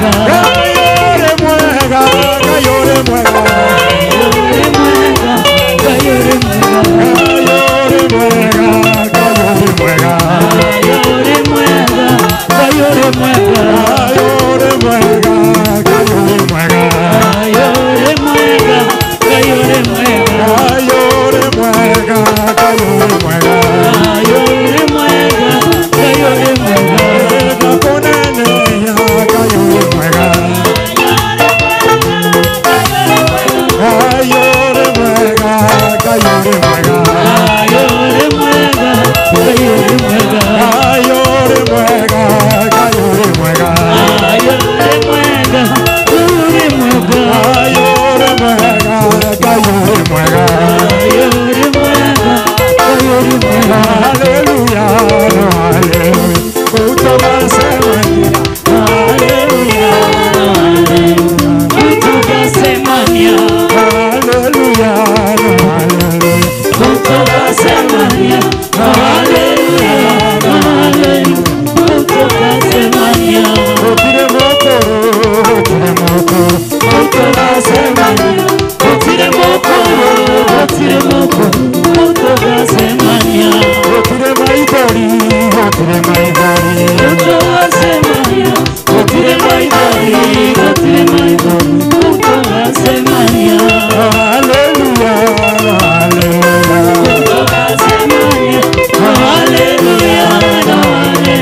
mwega, Ngai mwega, Ngai mwega, Ngai mwega, Ngai mwega, Ngai mwega, Ngai mwega, Ngai mwega, Ngai mwega, Ngai mwega, Ngai mwega, Ngai mwega, Ngai mwega, Ngai mwega, Ngai mwega, Ngai mwega, nakonene ya Ngai mwega, Ngai mwega, Ngai mwega, Ngai mwega, Ngai mwega, Ngai mwega, Ngai mwega, Ngai mwega, Ngai mwega, Ngai mwega, Ngai mwega, Ngai mwega, Ngai mwega, haleluya, haleluya, kutoka Semania, haleluya, kutoka Semania, haleluya, haleluya, kutoka Semania, haleluya, haleluya, kutoka Semania, otire mokoro, otire mokoro, kutoka Semania, otire mokoro, otire mokoro, kutoka Semania, otire maidori, otire maidori, kutoka Semania, otire maidori, otire maidori, kutoka Semania, haleluya, haleluya, kutoka Semania, haleluya, haleluya,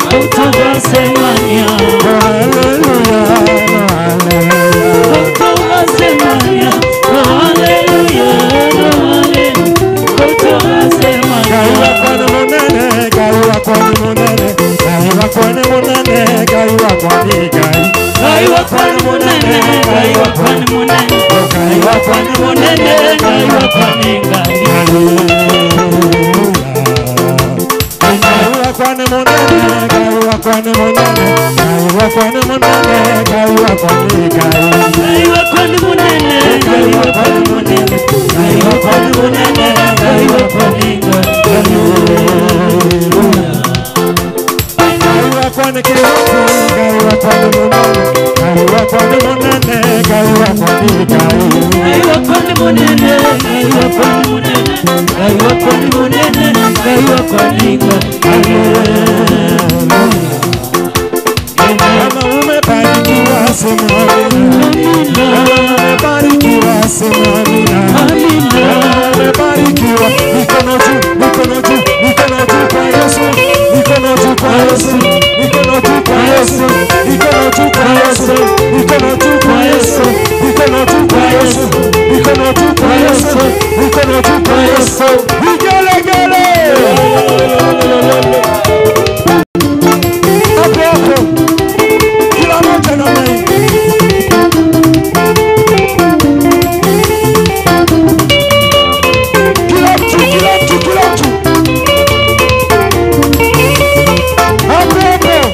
kutoka Semania, haleluya, haleluya, kutoka Semania, haleluya, haleluya, kutoka Semania, Ngai wakwa ni munene, Ngai wakwa ni munene, Ngai wakwa ni munene, Ngai wakwa ni Ngai, Ngai wakwa ni munene, Ngai wakwa ni munene, Ngai wakwa ni munene, Ngai wakwa ni Ngai, Ngai wakwa ni munene, Ngai wakwa ni munene, Ngai wakwa ni munene, Ngai wakwa ni Ngai, Ngai wakwa ni munene, Ngai wakwa ni munene, Ngai wakwa ni munene, Ngai wakwa ni Ngai, Ngai wakwa ni Kihoto, Ngai wakwa ni munene, Ngai wakwa ni munene, Ngai wakwa ni Ngai, Ngai wakwa ni munene, Ngai wakwa ni munene, Ngai wakwa ni munene, Ngai wakwa ni Ngai. Kama umebarikiwa sema amina, kama umebarikiwa sema amina, kama umebarikiwa mikono juu, mikono juu, mikono juu kwa Yesu, mikono juu kwa Yesu, mikono juu kwa Yesu, mikono juu kwa Yesu, mikono juu kwa Yesu, mikono juu kwa Yesu, mikono juu kwa Yesu, mikono juu kwa Yesu, vigelegele hapo hapo, kila mmoja namna hii. Kila mtu, kila mtu, kila mtu hapo hapo.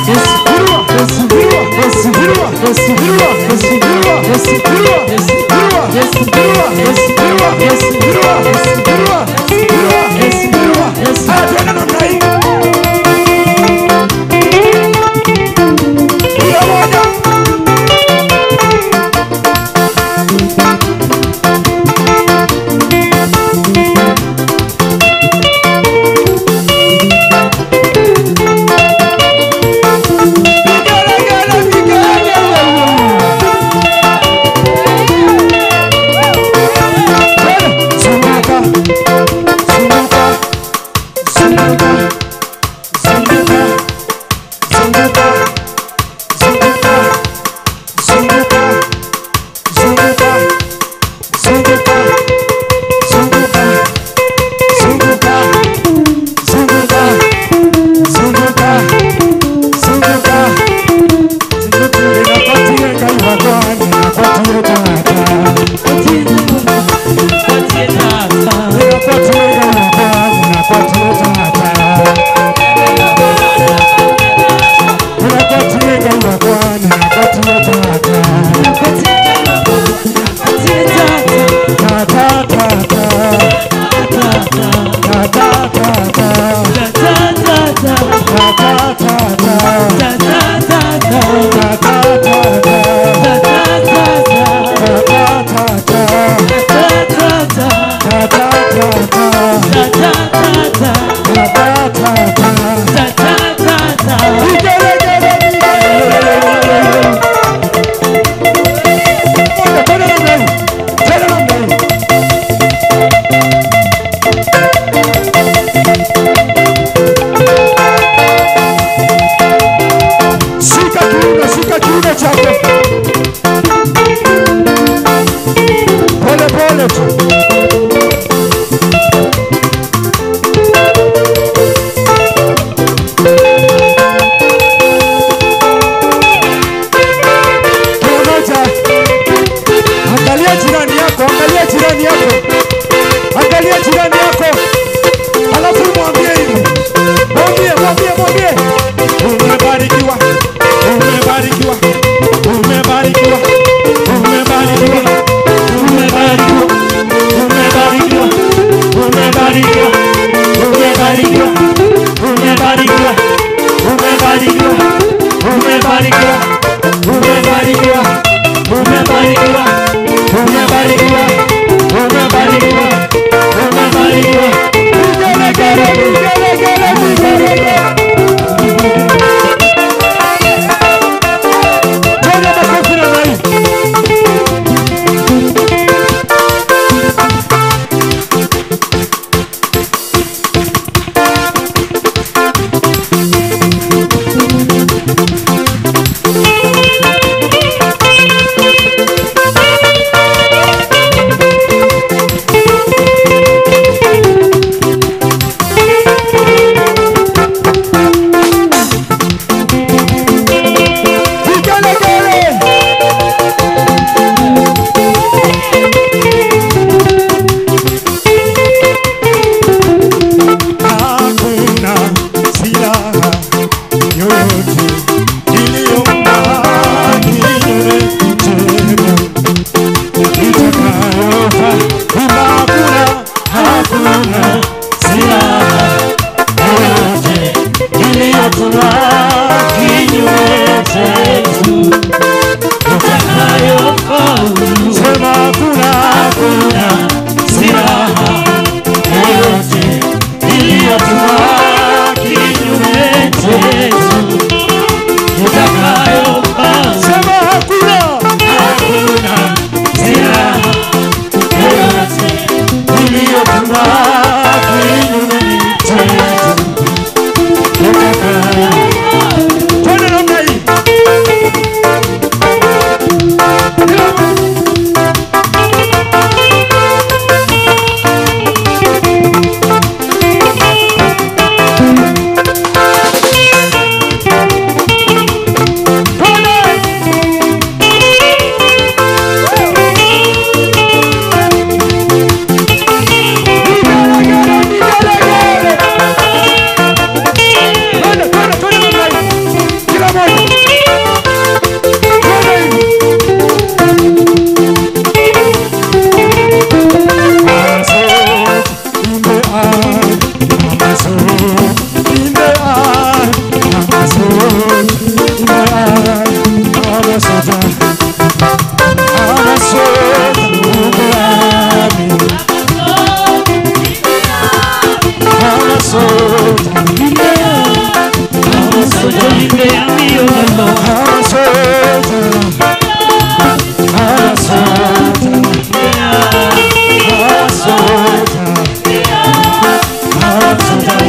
inua, inua, inua, inua, inua, inua, inua, inua, inua, inua, inua, inua, inua. Haya, tuende namna hii. Kila moja. soldier in the army of the Lord. I'm a soldier. I'm a soldier. I'm a soldier. I'm a soldier.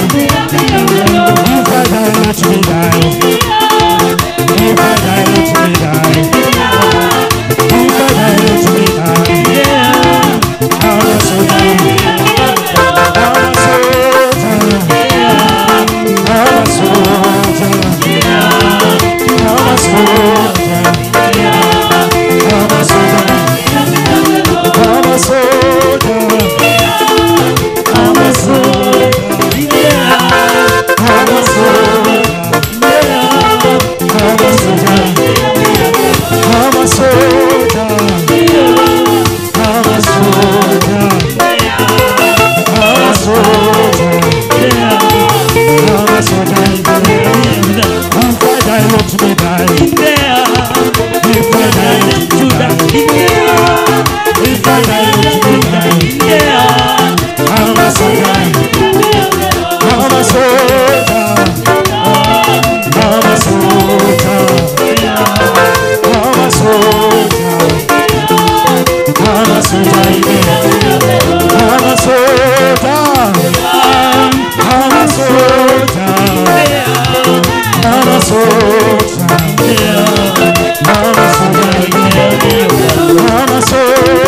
If I die, let me die. If I die, let me die. If I die, let me die. I'm a soldier. I'm a soldier. I'm a soldier. I'm a soldier. I'm a soldier. I'm a soldier. I'm a soldier. I'm a soldier. I'm a soldier. I'm a soldier. I'm a soldier. I'm a soldier. I'm a soldier. If I die, let me die. If I die, let me die. If I die, let me die. I'm a soldier. I'm a soldier. I'm a soldier. I'm a soldier. I'm a soldier. I'm a soldier. I'm a soldier. I'm a soldier. I'm a soldier. I'm a soldier.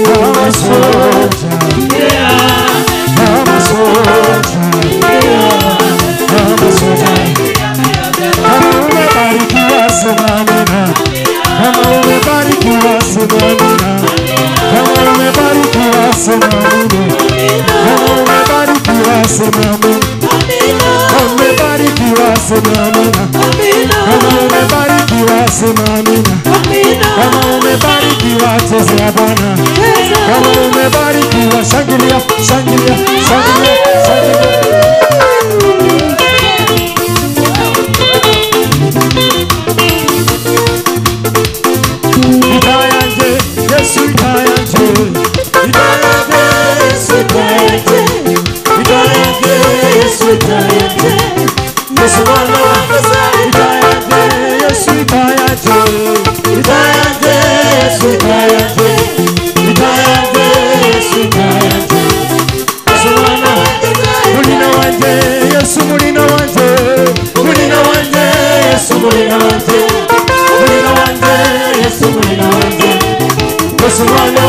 I'm a soldier. I'm a soldier. I'm a soldier. Kama umebarikiwa sema amina. Kama umebarikiwa sema amina. Kama umebarikiwa sema amina. Kama umebarikiwa sema amina. Kama umebarikiwa sema amina. Kama umebarikiwa sema amina. Kama umebarikiwa chezea Bwana. Kama umebarikiwa shangilia, shangilia, shangilia, shangilia. Itayanje, Yesu itayanje. Itayanje, Yesu itayanje. Itayanje, Yesu itayanje. Yesu mwana wa itayanje, Yesu itayanje. Itayanje, Yesu itayanje. Itayanje, Yesu itayanje. Yesu mwana mulina wanje, Yesu mulina wanje. Mulina wanje, Yesu mulina wanje. Mulina wanje, Yesu mulina wanje. Yesu mwana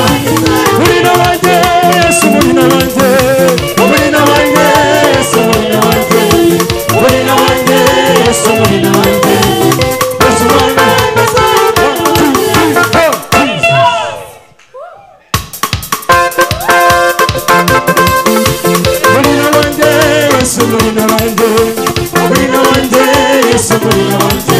mulina wanje, Yesu mulina wanje. Mulina wanje, Yesu mulina wanje. Mulina wanje, Yesu mulina wanje. Yesu mwana. 1, 2, 3, 4. Mulina wanje, Yesu mulina wanje. Mulina wanje, Yesu mulina wanje.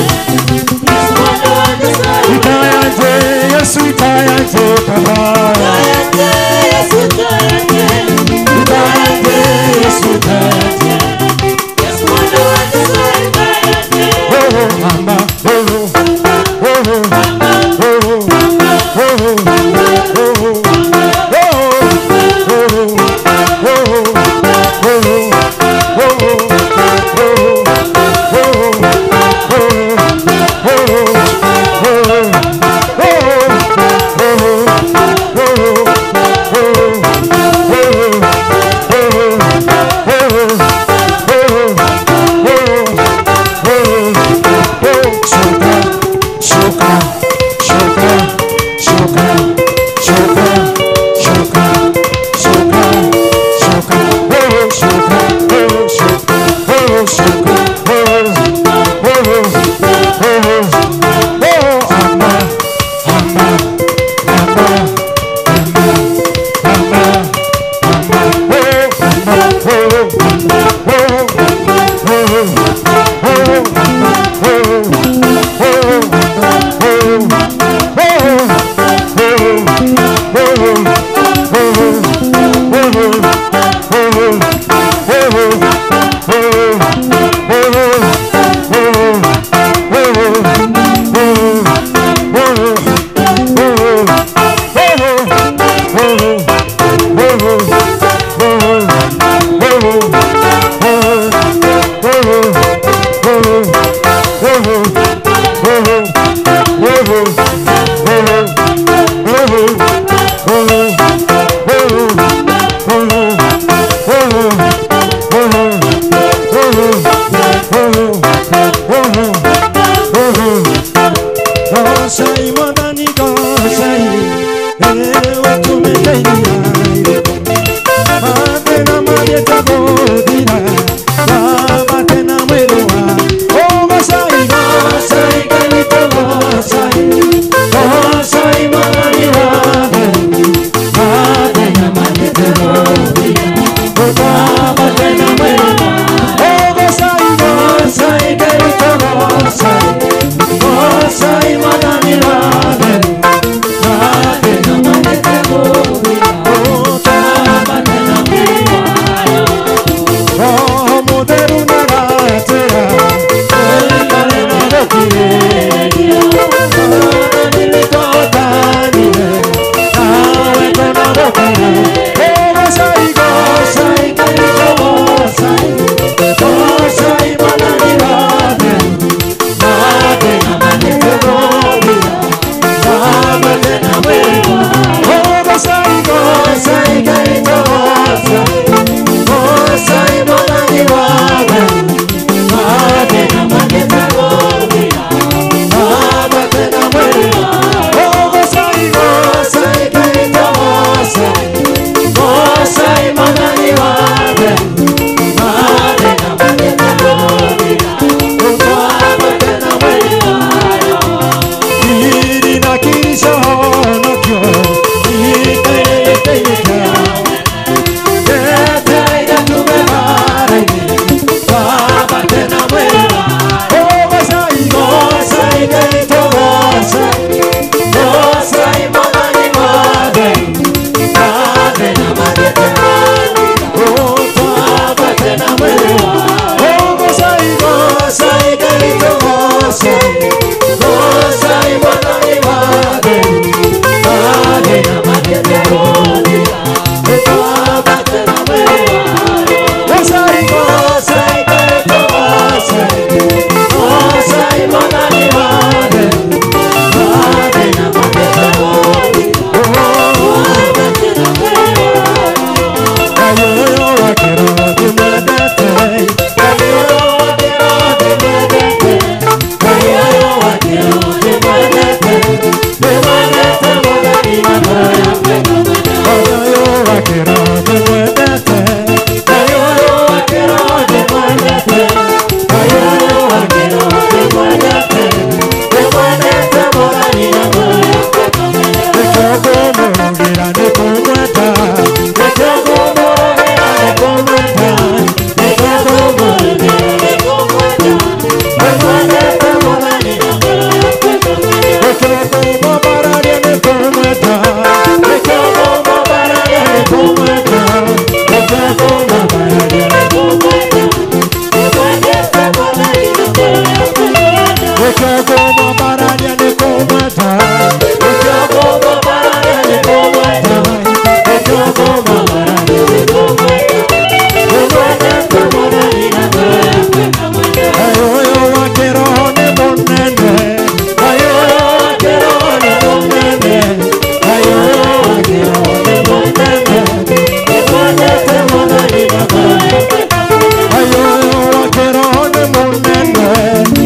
mũnene.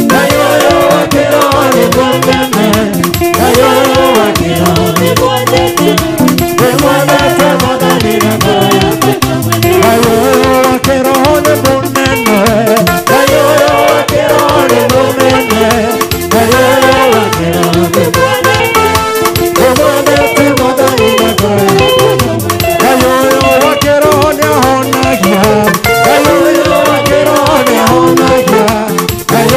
Ngai ũyũ wa kĩroho nĩ mũnene. Ngai ũyũ wa kĩroho nĩ mũnene. Ndĩmwendete Mwathani na ngoro yakwa. Ngai ũyũ wa kĩroho nĩ mũnene. Ngai ũyũ wa kĩroho nĩ mũnene. Ngai ũyũ wa kĩroho nĩ mũnene. Ndĩmwendete Mwathani na ngoro yakwa. Ngai ũyũ wa kĩroho nĩahonagia. Ngai ũyũ wa kĩroho nĩahonagia. Ngai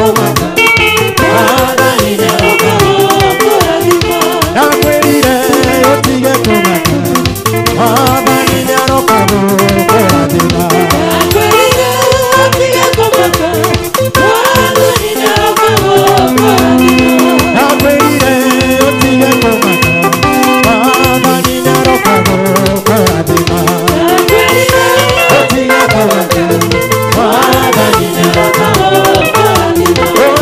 kũmaka, Mwathani nĩaroka gũkũrathima. Ndakwĩrire ũtige kũmaka, Mwathani nĩaroka gũkũrathima. Ndakwĩrire ũtige kũmaka, Mwathani nĩaroka gũkũrathima. Ndakwĩrire ũtige kũmaka, Mwathani nĩaroka gũkũrathima. Ndakwĩrire Ũtige kũmaka, Mwathani nĩaroka gũkũrathima.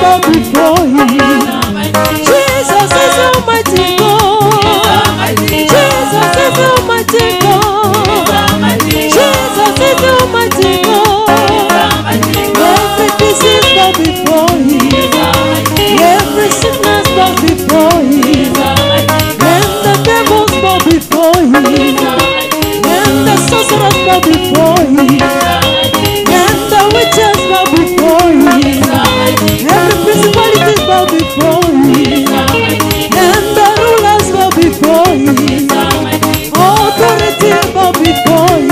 bow before him. Jesus is Almighty God. Jesus is Almighty God. Jesus is Almighty God. Every disease bow before him. Every sickness bow before him. And the devils bow before him. And the sorcerers bow before him. And the witches bow before him. Every principality bow before him. And the rulers bow before him. Authority bow before him.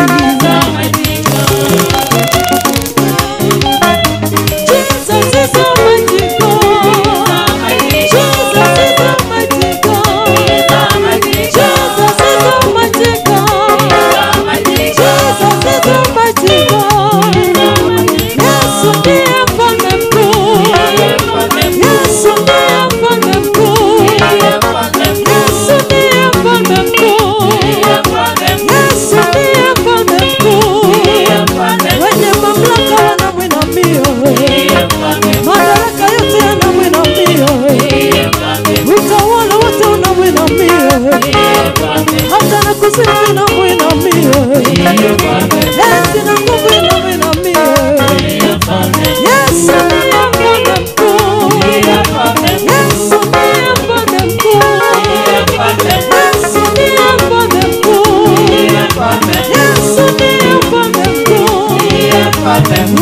Jesus is Almighty God. Jesus is Almighty God. Jesus is Almighty God. Jesus is Almighty God. Yesu ndiye mfalme mkuu. Yesu ndiye mfalme mkuu. Yesu ndiye mfalme mkuu. Yesu ndiye mfalme mkuu. Wenye mamlaka wanamwinamia. Madaraka yote yanamwinamia. Utawala wote unamwinamia. Hata na kuzimu inamwinamia. Enzi na nguvu inamwinamia. Yesu ndiye mfalme mkuu. Yesu ndiye mfalme mkuu. Yesu ndiye mfalme mkuu. Yesu ndiye mfalme mkuu.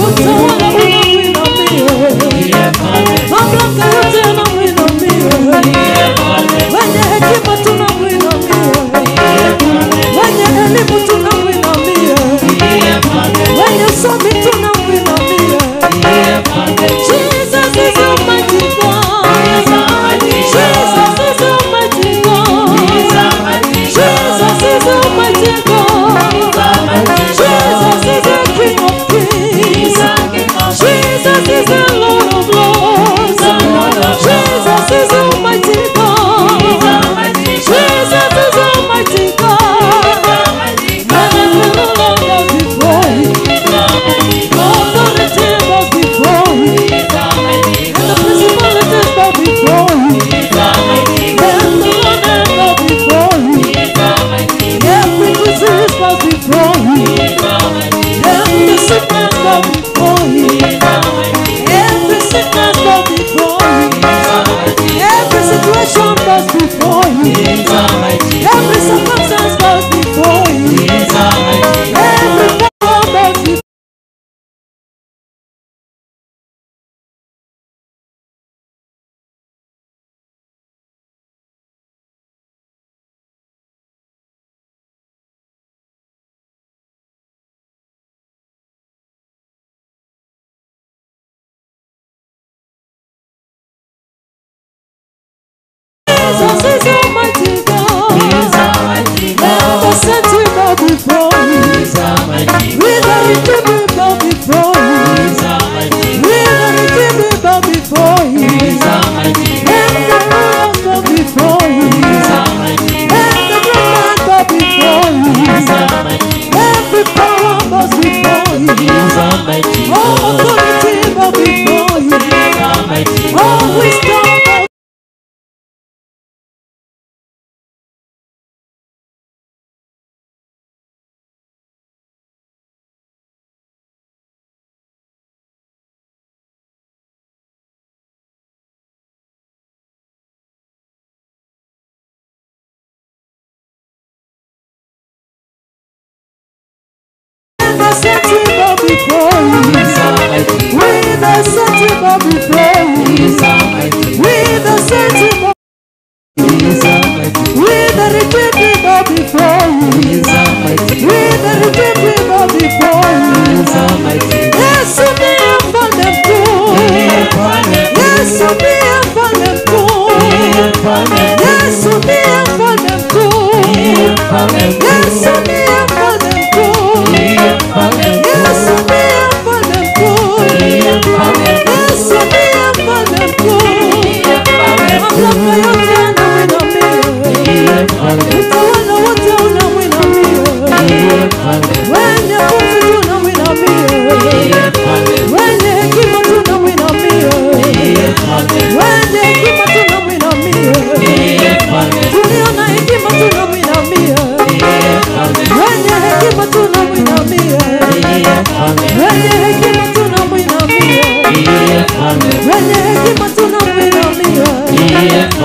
Utawala unamwinamia. Mamlaka yote yanamwinamia. Wenye hekima tunamwinamia. Wenye elimu tunamwinamia. Wenye usomi tunamwinamia. Jesus is Almighty God. Jesus is Almighty God. Jesus is Almighty God. Jesus is the King of Kings. Jesus is the Lord of Lords. Jesus is Almighty God. Jesus is Almighty God. And every ruler bows before him. Authority bows before him. And the principalities bow before him. And the learned bow before him. Every disease bows before him. And the sickness bow before him. Every sickness bow before him. Every situation bows before him. Every circumstance bows before him. Every power bows before. Jesus is Almighty God. And the saints bow before him. We the redeemed bow before him. We the redeemed bow before him. And the rulers bow before him. And the great man bow before him. Every power bows before him. All authority bow before him. All wisdom bow. The saints bow before him. We the saints bow before him. We the saints bow. We the redeemed bow before him. We the redeemed bow before him. Yesu ndiye mfalme mkuu. Yesu ndiye mfalme mkuu. Yesu ndiye mfalme mkuu. Yesu ndiye mfalme mkuu. Yesu ndiye mfalme mkuu. Yesu ndiye mfalme mkuu. Mamlaka yote yanamwinamia. Utawala wote unamwinamia. Wenye pumzi tunamwinamia. Wenye hekima tunamwinamia.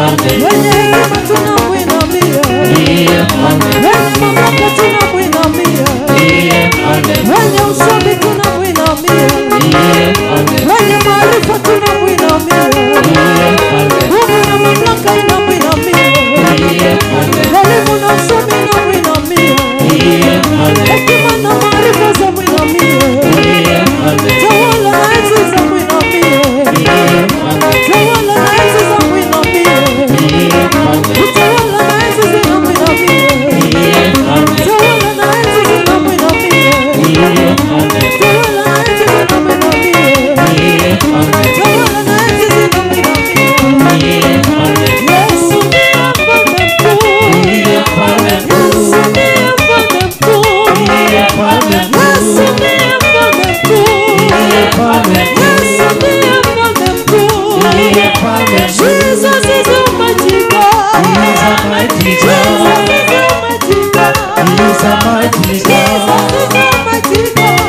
Mwenye hekima tunamwinamia, mwenye mamlaka tunamwinamia, mwenye usomi tunamwinamia, mwenye maarifa tunamwinamia, nguvu na mamlaka inamwinamia, elimu na usomi inamwinamia, hekima na maarifa zamwinamia, tawala na enzi zamwinamia, tawala na enzi zamwinamia, utawala na enzi zinamwinamia, tawala na enzi zinamwinamia, tawala na enzi zinamwinamia, tawala na enzi zinamwinamia. Yesu ndiye mfalme mkuu, Yesu ndiye mfalme mkuu, Yesu ndiye mfalme mkuu, Yesu ndiye mfalme mkuu. Jesus is Almighty God. Jesus is Almighty God. Jesus is Almighty God.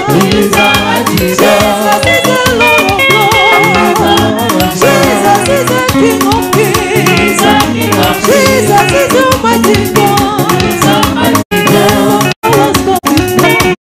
Jesus is the Lord of Lords. Jesus is the King of Kings. Jesus is Almighty God. Never was born before.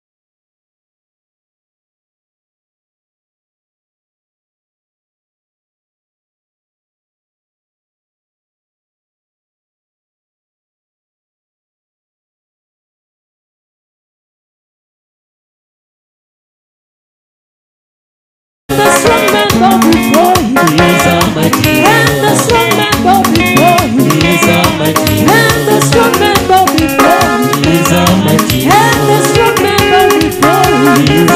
The strong man bow before you. And the strong man bow before you. And the strong man bow before you. And the strong man bow before you.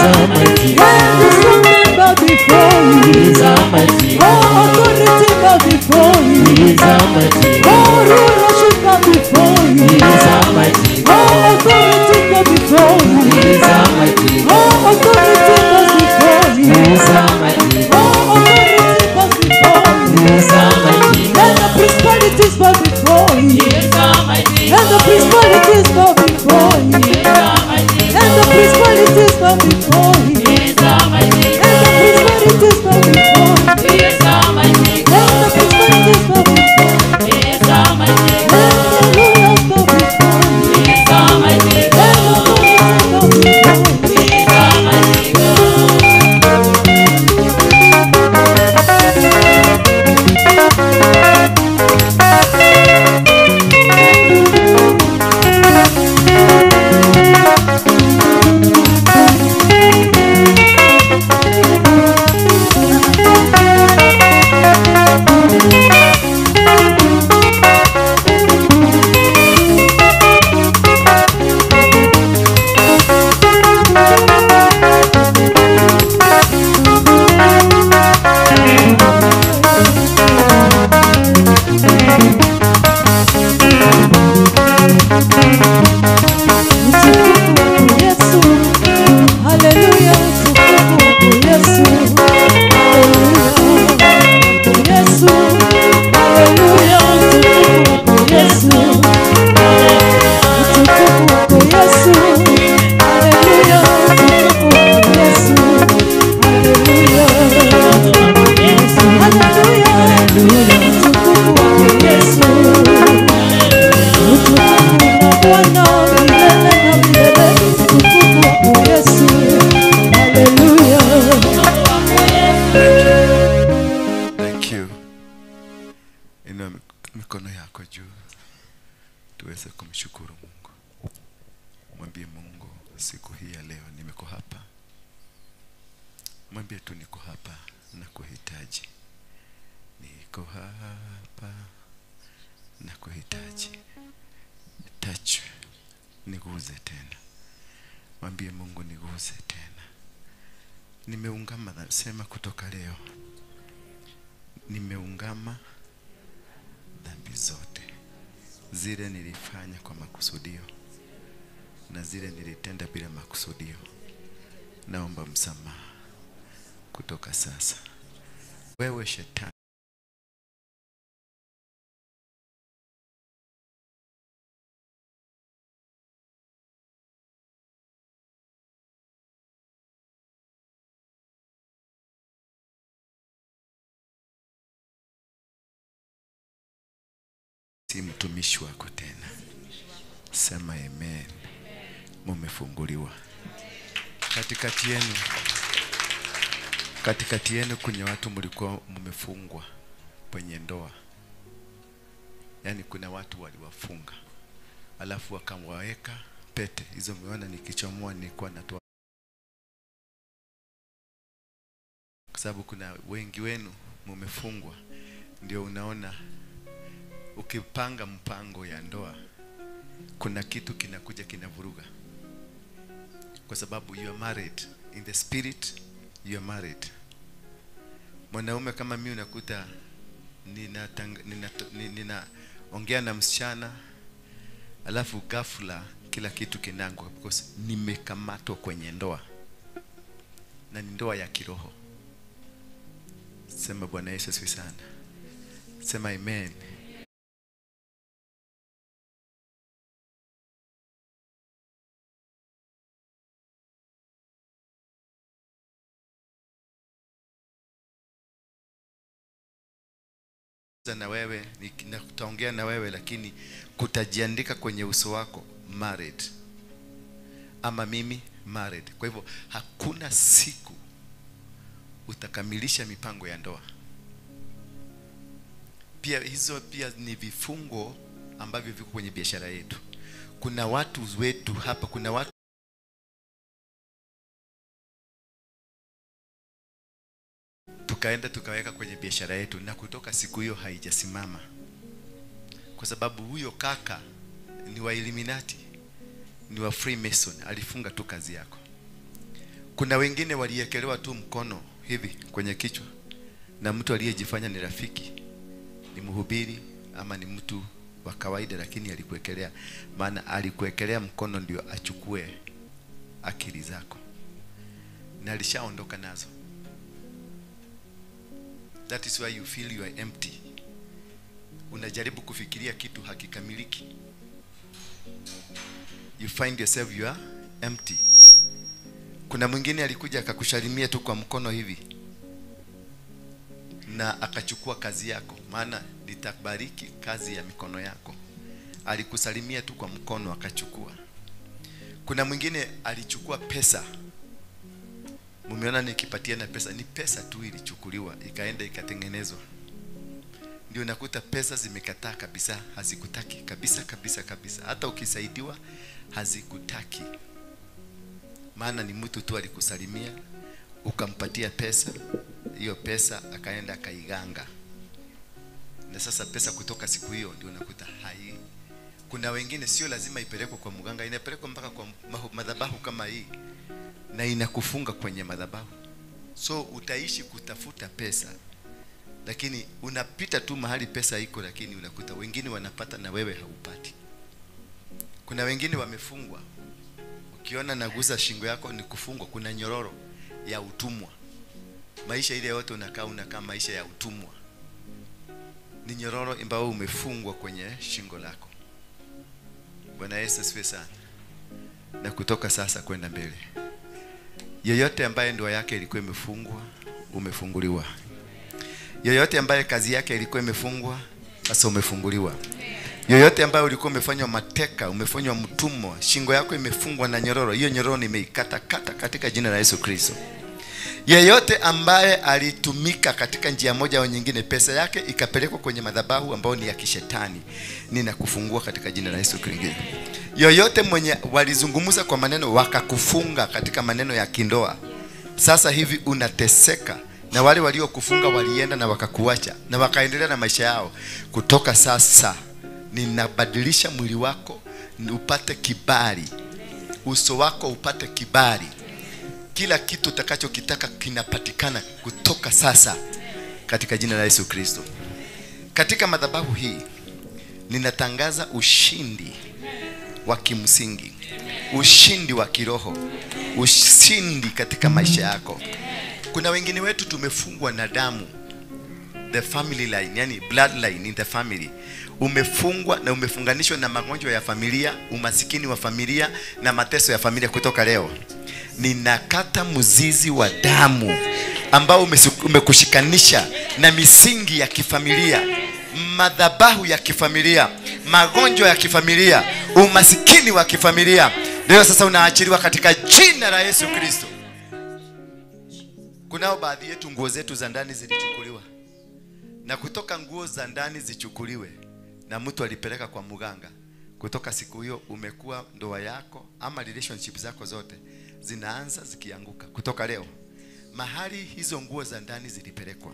And the strong man bow before you. All authority bow before you. All rulership bow before you. All authority bow before you. All authority bows before you. All authority bows before you. And the principalities bow before you. And the principalities bow before you. And the principalities bow before you. And the principalities bow before you. And the principalities bow before you. And the rulers bow before you. And the authorities bow before you. Utukufu wako Yesu, haleluya, utukufu wako Yesu, haleluya, Yesu, haleluya, utukufu wako Yesu, utukufu wako Yesu, haleluya, utukufu wako Yesu, haleluya, haleluya, utukufu wako Yesu. Utukufu na Bwana milele na milele, utukufu wako Yesu, haleluya. Thank you. Inua mikono yako juu tuweze kumshukuru Mungu. Mwambie Mungu, siku hii ya leo nimeko hapa. Mwambie tu niko hapa na kuhitaji. Niko hapa na kuhitaji. Touch, niguze tena. Mwambie Mungu niguze tena. Nimeungama, sema kutoka leo. Nimeungama dhambi zote, zile nilifanya kwa makusudio na zile nilitenda bila makusudio. Naomba msamaha kutoka sasa. Wewe shetani, Si mtumishi wako tena. Sema amen. Mumefunguliwa. Katikati yenu kwenye watu mlikuwa mmefungwa kwenye ndoa. Yaani kuna watu waliwafunga, alafu wakamwaweka pete. Hizo umeona nikichomoa nilikuwa natoa. Kwa sababu kuna wengi wenu mmefungwa, ndio unaona ukipanga mpango ya ndoa kuna kitu kinakuja kinavuruga. Kwa sababu you are married in the spirit, you are married. Mwanaume kama mimi unakuta ninaongea na msichana, alafu ghafla kila kitu kinanguka because nimekamatwa kwenye ndoa, na ni ndoa ya kiroho. Sema Bwana Yesu asifiwe sana. Sema amen. Na wewe nitaongea na wewe, lakini kutajiandika kwenye uso wako married, ama mimi married. Kwa hivyo hakuna siku utakamilisha mipango ya ndoa. Pia hizo pia ni vifungo ambavyo viko kwenye biashara yetu. Kuna watu wetu hapa, kuna watu tukaenda tukaweka kwenye biashara yetu, na kutoka siku hiyo haijasimama. Kwa sababu huyo kaka ni wa Illuminati, ni wa Freemason, alifunga tu kazi yako. Kuna wengine waliekelewa tu mkono hivi kwenye kichwa na mtu aliyejifanya ni rafiki, ni mhubiri ama ni mtu wa kawaida, lakini alikuwekelea. Maana alikuwekelea mkono ndio achukue akili zako, na alishaondoka nazo. That is why you feel you are empty. Unajaribu kufikiria kitu hakikamiliki. You find yourself you are empty. Kuna mwingine alikuja akakushalimia tu kwa mkono hivi na akachukua kazi yako, maana nitabariki kazi ya mikono yako. Alikusalimia tu kwa mkono akachukua. Kuna mwingine alichukua pesa. Mumeona nikipatia na pesa, ni pesa tu ilichukuliwa ikaenda ikatengenezwa. Ndio nakuta pesa zimekataa kabisa, hazikutaki kabisa kabisa kabisa. Hata ukisaidiwa hazikutaki. Maana ni mtu tu alikusalimia, ukampatia pesa, hiyo pesa akaenda akaiganga. Na sasa pesa kutoka siku hiyo ndio nakuta hai. Kuna wengine sio lazima ipelekwe kwa mganga, inapelekwa mpaka kwa madhabahu kama hii, na inakufunga kwenye madhabahu. So utaishi kutafuta pesa, lakini unapita tu mahali pesa iko, lakini unakuta wengine wanapata na wewe haupati. Kuna wengine wamefungwa. Ukiona nagusa shingo yako ni kufungwa, kuna nyororo ya utumwa. Maisha ile yote unakaa maisha ya utumwa. Ni nyororo ambayo umefungwa kwenye shingo lako. Bwana Yesu asifiwe sana. Na kutoka sasa kwenda mbele, yeyote ambaye ndoa yake ilikuwa imefungwa, umefunguliwa. Yeyote ambaye kazi yake ilikuwa imefungwa, sasa umefunguliwa. Yoyote ambaye ulikuwa umefanywa mateka, umefanywa mtumwa, shingo yako imefungwa na nyororo, hiyo nyororo nimeikata kata katika jina la Yesu Kristo. Yeyote ambaye alitumika katika njia moja au nyingine, pesa yake ikapelekwa kwenye madhabahu ambayo ni ya kishetani, ninakufungua katika jina la Yesu Kristo. Yoyote mwenye walizungumza kwa maneno wakakufunga katika maneno ya kindoa, sasa hivi unateseka, na wale waliokufunga walienda na wakakuacha na wakaendelea na maisha yao. Kutoka sasa ninabadilisha mwili wako upate kibali, uso wako upate kibali. Kila kitu utakachokitaka kinapatikana kutoka sasa katika jina la Yesu Kristo. Katika madhabahu hii ninatangaza ushindi wa kimsingi, ushindi wa kiroho, ushindi katika maisha yako. Kuna wengine wetu tumefungwa na damu, the family line, yani bloodline in the family. Umefungwa na umefunganishwa na magonjwa ya familia, umasikini wa familia na mateso ya familia. Kutoka leo ninakata mzizi wa damu ambao umekushikanisha na misingi ya kifamilia. Madhabahu ya kifamilia, magonjwa ya kifamilia, umasikini wa kifamilia, leo sasa unaachiliwa katika jina la Yesu Kristo. Kunao baadhi yetu nguo zetu za ndani zilichukuliwa. Na kutoka nguo za ndani zichukuliwe na mtu alipeleka kwa muganga, kutoka siku hiyo umekuwa ndoa yako ama relationship zako zote zinaanza zikianguka. Kutoka leo, mahali hizo nguo za ndani zilipelekwa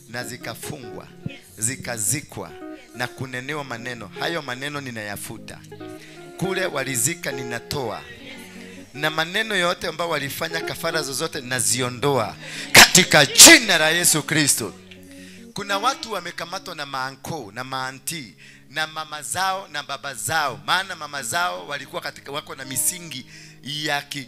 na zikafungwa, zikazikwa na kunenewa maneno, hayo maneno ninayafuta. Kule walizika ninatoa. Na maneno yote ambayo walifanya kafara zozote naziondoa katika jina la Yesu Kristo. Kuna watu wamekamatwa na maanko na maanti na mama zao na baba zao, maana mama zao walikuwa katika wako na misingi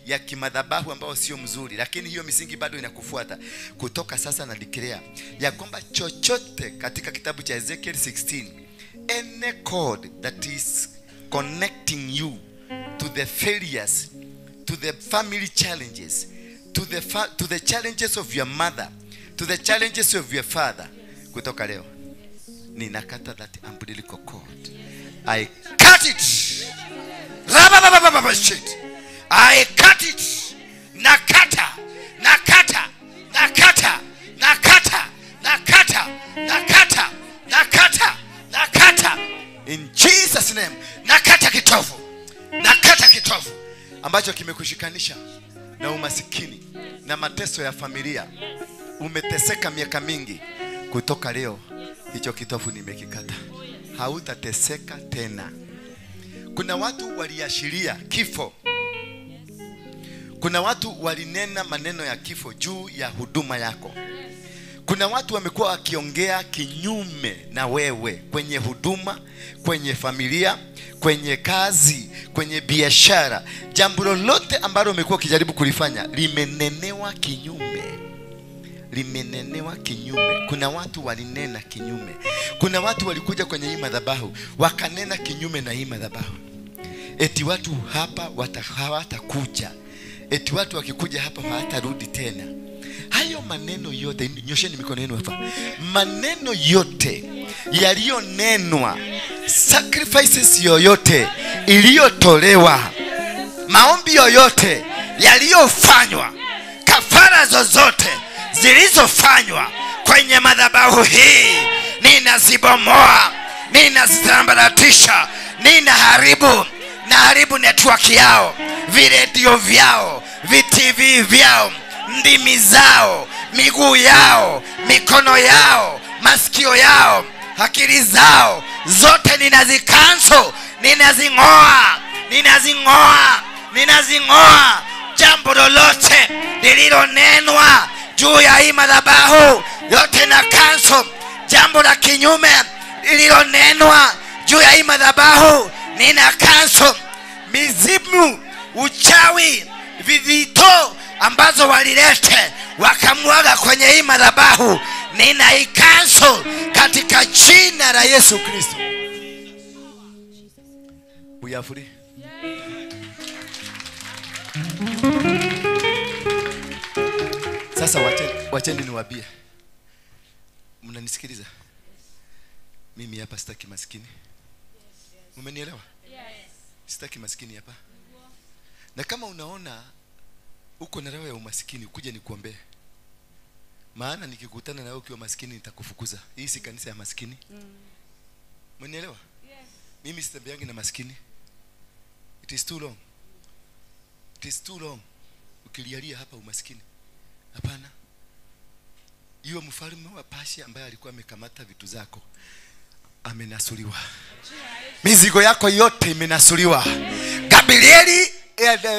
ya kimadhabahu ambao sio mzuri, lakini hiyo misingi bado inakufuata. Kutoka sasa na declare ya kwamba chochote katika kitabu cha Ezekiel 16, any cord that is connecting you to the failures, to the family challenges, to the challenges of your mother, to the challenges of your father, kutoka leo ninakata that umbilical cord. I cut it. Shit. I cut it. Nakata, nakata, nakata, nakata, nakata, nakata, nakata, nakata. In Jesus name. Nakata kitovu. Nakata kitovu ambacho kimekushikanisha na umasikini na mateso ya familia. Umeteseka miaka mingi. Kutoka leo hicho kitovu nimekikata. Hautateseka tena. Kuna watu waliashiria kifo. Kuna watu walinena maneno ya kifo juu ya huduma yako. Kuna watu wamekuwa wakiongea kinyume na wewe kwenye huduma, kwenye familia, kwenye kazi, kwenye biashara. Jambo lolote ambalo umekuwa ukijaribu kulifanya limenenewa kinyume. Limenenewa kinyume. Kuna watu walinena kinyume. Kuna watu walikuja kwenye hii madhabahu wakanena kinyume na hii madhabahu. Eti watu hapa hawatakuja. Eti watu wakikuja hapa hawatarudi tena. Hayo maneno yote, nyosheni mikono yenu hapa. Maneno yote yaliyonenwa, sacrifices yoyote iliyotolewa, maombi yoyote yaliyofanywa, kafara zozote zilizofanywa kwenye madhabahu hii, ninazibomoa, ninazisambaratisha, ninaharibu, naharibu network yao, viredio vyao, VTV vyao, ndimi zao, miguu yao, mikono yao, masikio yao, akili zao, zote ninazicancel, ninazingoa, ninazingoa, ninazingoa. Jambo lolote lililonenwa juu ya hii madhabahu yote na cancel. Jambo la kinyume lililonenwa juu ya hii madhabahu nina cancel. Mizimu, uchawi, vivito ambazo walilete wakamwaga kwenye hii madhabahu nina cancel katika jina la Yesu Kristo. We are free. Sasa wacheni niwaambie. Mnanisikiliza? Mimi hapa sitaki maskini. Umenielewa? Sitaki maskini hapa. Na kama unaona uko na roho ya umaskini, kuja nikuombee. Maana nikikutana na wewe ukiwa maskini nitakufukuza. Hii si kanisa ya maskini. Umenielewa? Mimi sitembeangi na maskini. It is too long. It is too long. Ukilialia hapa umaskini. Hapana. Iwe mfalme wa Persia ambaye alikuwa amekamata vitu zako, amenasuliwa. Mizigo yako yote imenasuliwa. Gabrieli,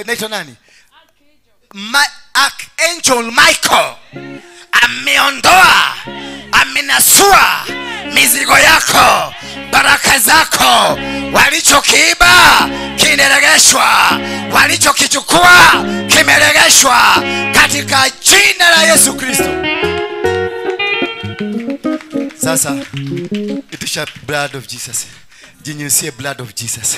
naitwa nani? Archangel Michael ameondoa, amenasua mizigo yako, baraka zako. Walichokiiba kimeregeshwa, walichokichukua kimeregeshwa katika jina la Yesu Kristo. Sasa itisha blood of Jesus. Jinyunyuzie blood of Jesus.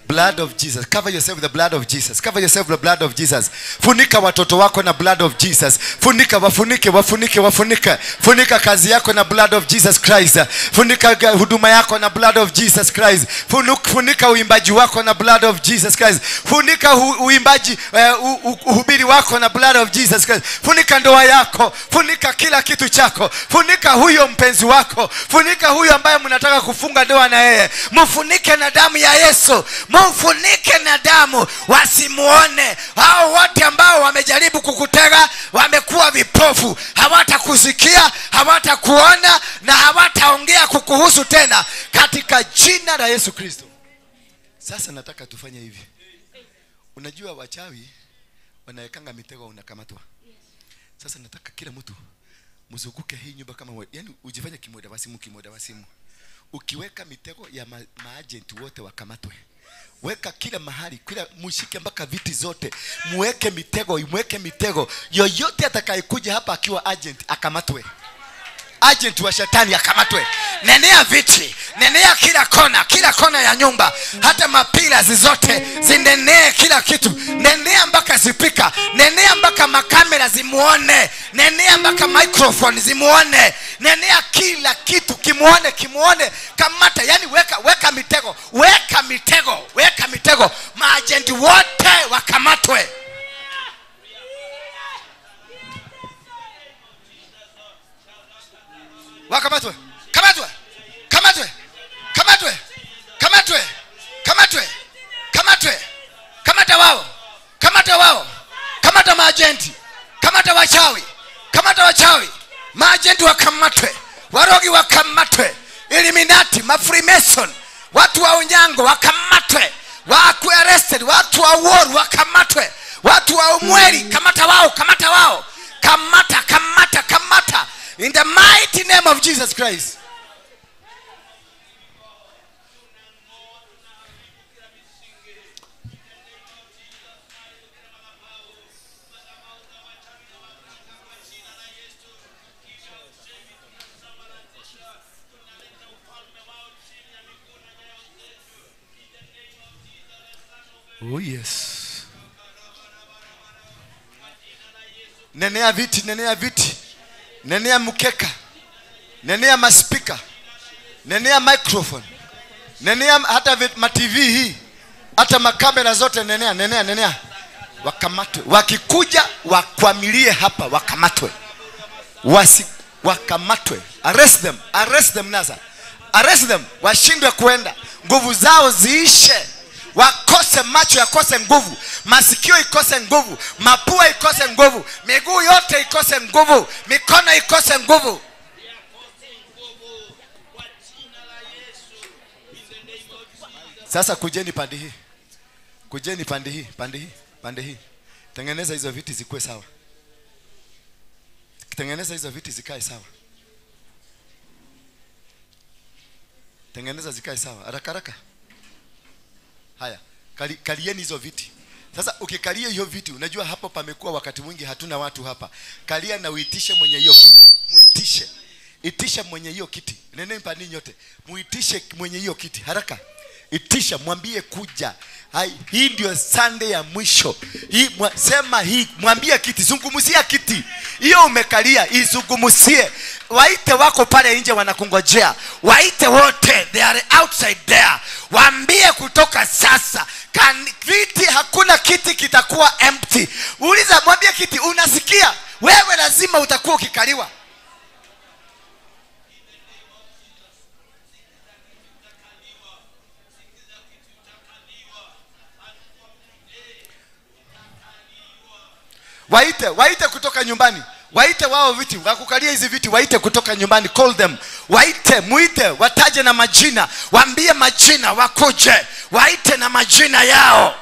Blood of Jesus. Cover yourself with the blood of Jesus. Cover yourself with the blood of Jesus. Funika watoto wako na blood of Jesus. Funika, wafunike, wafunike, wafunike. Funika kazi yako na blood of Jesus Christ. Funika huduma yako na blood of Jesus Christ. Funika uimbaji wako na blood of Jesus Christ. Funika uimbaji, uhubiri wako na blood of Jesus Christ. Funika ndoa yako. Funika kila kitu chako. Funika huyo mpenzi wako. Funika huyo ambaye mnataka kufunga ndoa na yeye. Mfunike na damu ya Yesu. Mfunike na damu, wasimuone. Hao wote ambao wamejaribu kukutega wamekuwa vipofu, hawatakusikia, hawatakuona na hawataongea kukuhusu tena, katika jina la Yesu Kristo. Sasa nataka tufanye hivi. Unajua wachawi wanawekanga mitego, unakamatwa. Sasa nataka kila mtu mzunguke hii nyumba kama, yani ujifanye kimweda wasimu, kimweda wasimu. Ukiweka mitego ya maagent wote wakamatwe. Weka kila mahali, kila mushike mpaka viti zote. Muweke mitego, muweke mitego. Yoyote atakayekuja hapa akiwa agent akamatwe. Agent wa shetani akamatwe. Nenea viti, nenea kila kona ya nyumba, hata mapila zote zinenee kila kitu. Nenea mpaka speaker, nenea mpaka makamera zimuone, nenea mpaka microphone zimuone, nenea kila kitu kimuone, kimuone. Kamata, yani weka mitego, weka mitego, weka mitego. Maagenti wote wakamatwe. Wakamatwe. Kamatwe. Kamatwe. Kamatwe. Kamatwe. Kamatwe. Kamatwe. Kamata wao. Kamata wao. Kamata maagenti. Kamata wachawi. Kamata wachawi. Maagenti wakamatwe. Warogi wakamatwe. Illuminati, mafreemason, watu wa unyango wakamatwe. Watu arrested, watu wa war wakamatwe. Watu wa umweli, kamata wao, kamata wao. Kamata, kamata, kamata. In the mighty name of Jesus Christ. Oh yes. Nenea viti, nenea viti. Nenea mkeka. Nenea maspika. Nenea microphone. Nenea hata ma TV hii. Hata makamera zote nenea, nenea, nenea. Wakamatwe. Wakikuja wakwamilie hapa, wakamatwe. Wakamatwe. Arrest them. Arrest them Nasa. Arrest them. Washindwe kuenda. Nguvu zao ziishe. Wakose macho yakose nguvu, masikio ikose nguvu, mapua ikose nguvu, miguu yote ikose nguvu, mikono ikose nguvu. Sasa kujeni pande hii. Kujeni pande hii, pande hii, pande hii. Tengeneza hizo viti zikuwe sawa. Tengeneza hizo viti zikae sawa. Tengeneza zikae sawa. Haraka haraka. Haya, kalieni hizo viti. Sasa ukikalia hiyo viti, unajua hapo pamekuwa wakati mwingi hatuna watu hapa. Kalia na uitishe mwenye hiyo kiti. Muitishe. Itisha mwenye hiyo kiti. Neneni pani nyote. Muitishe mwenye hiyo kiti haraka. Itisha, mwambie kuja. Hai, hii ndio Sunday ya mwisho. Hii sema hii, mwambie kiti, zungumzia kiti. Hiyo umekalia, izungumzie. Waite wako pale nje wanakungojea. Waite wote, they are outside there. Waambie kutoka sasa, viti, hakuna kiti kitakuwa empty. Uliza, mwambie kiti, unasikia? Wewe lazima utakuwa ukikaliwa. Waite, waite kutoka nyumbani. Waite wao viti, wakukalia hizi viti, waite kutoka nyumbani, call them. Waite, muite, wataje na majina, waambie majina wakuje. Waite na majina yao.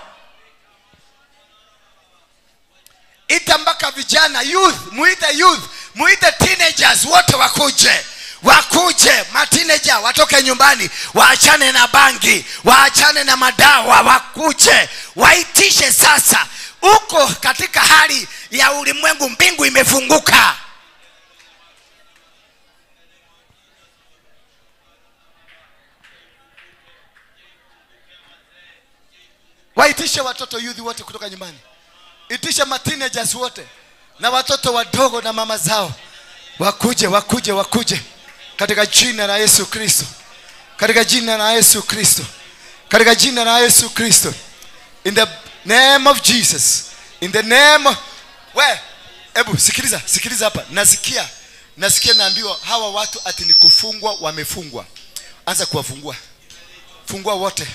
Ita mpaka vijana, youth, muite youth, muite teenagers wote wakuje. Wakuje, mateenager watoke nyumbani, waachane na bangi, waachane na madawa, wakuje. Waitishe sasa. Uko katika hali ya ulimwengu, mbingu imefunguka. Waitishe watoto youth wote kutoka nyumbani. Itisha ma teenagers wote na watoto wadogo na mama zao. Wakuje, wakuje, wakuje. Katika jina la Yesu Kristo. Katika jina la Yesu Kristo. Katika jina la Yesu Kristo. In the name of Jesus. In the name of... We, ebu sikiliza, sikiliza hapa. Nasikia naambiwa hawa watu ati ni kufungwa, wamefungwa. Anza kuwafungua. Fungua wote.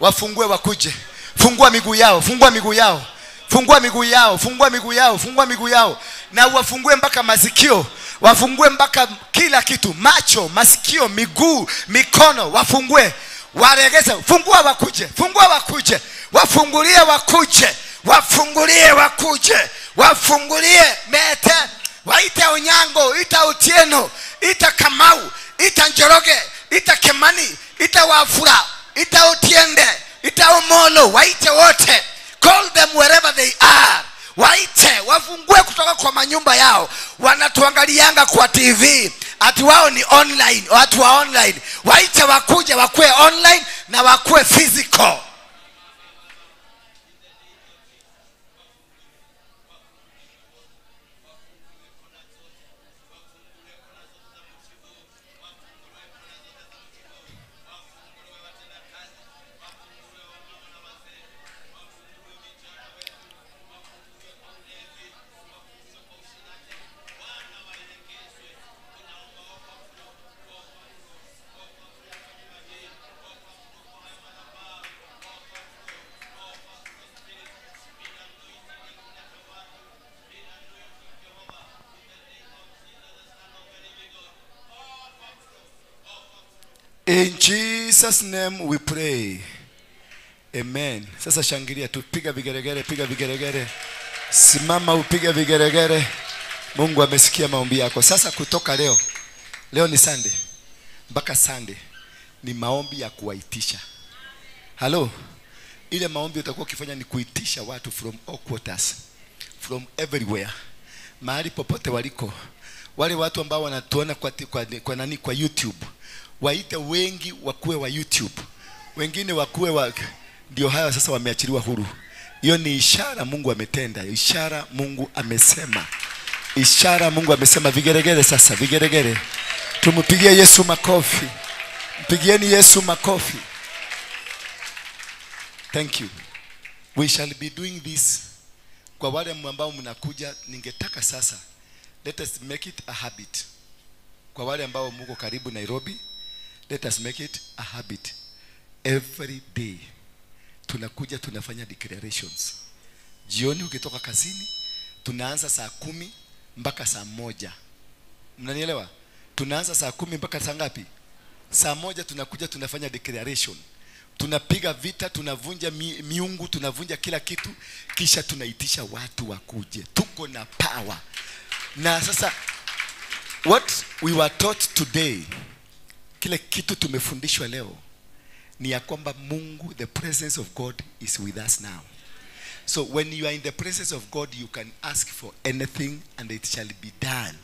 Wafungue wakuje. Fungua miguu yao, fungua miguu yao. Fungua miguu yao, fungua miguu yao, fungua miguu yao. Na wafungue mpaka masikio, wafungue mpaka kila kitu, macho, masikio, miguu, mikono, wafungue. Waregeze, fungua wakuje, fungua wakuje. Wafungulie wakuje, wafungulie wakuje, wafungulie mete. Waite Onyango, ita Otieno, ita Kamau, ita Njoroge, ita Kemani, ita Wafula, ita Otiende, ita Omolo, waite wote. Call them wherever they are. Waite, wafungue kutoka kwa manyumba yao. Wanatuangalianga kwa TV. Ati wao ni online, watu wa online. Waite wakuje, wakue online na wakue physical. In Jesus name we pray. Amen. Sasa shangilia tu, piga vigeregere, piga vigeregere. Simama upige vigeregere. Mungu amesikia maombi yako. Sasa kutoka leo. Leo ni Sunday. Mpaka Sunday ni maombi ya kuwaitisha. Hello. Ile maombi utakuwa ukifanya ni kuitisha watu from all quarters, from everywhere. Mahali popote waliko. Wale watu ambao wanatuona kwa nani, kwa YouTube. Waite wengi wakuwe wa YouTube. Wengine wakuwe wa, ndio haya sasa wameachiliwa huru. Hiyo ni ishara Mungu ametenda, ishara Mungu amesema. Ishara Mungu amesema. Vigeregere sasa, vigeregere. Tumpigie Yesu makofi. Mpigieni Yesu makofi. Thank you. We shall be doing this. Kwa wale ambao mnakuja, ningetaka sasa, let us make it a habit. Kwa wale ambao mko karibu Nairobi, let us make it a habit. Every day tunakuja tunafanya declarations. Jioni ukitoka kazini, tunaanza saa 10 mpaka saa 1. Mnanielewa? Tunaanza saa 10 mpaka saa ngapi? Saa 1 tunakuja tunafanya declaration. Tunapiga vita, tunavunja miungu, tunavunja kila kitu, kisha tunaitisha watu wakuje. Tuko na power. Na sasa what we were taught today, kile kitu tumefundishwa leo ni ya kwamba Mungu, the presence of God is with us now. So when you are in the presence of God, you can ask for anything and it shall be done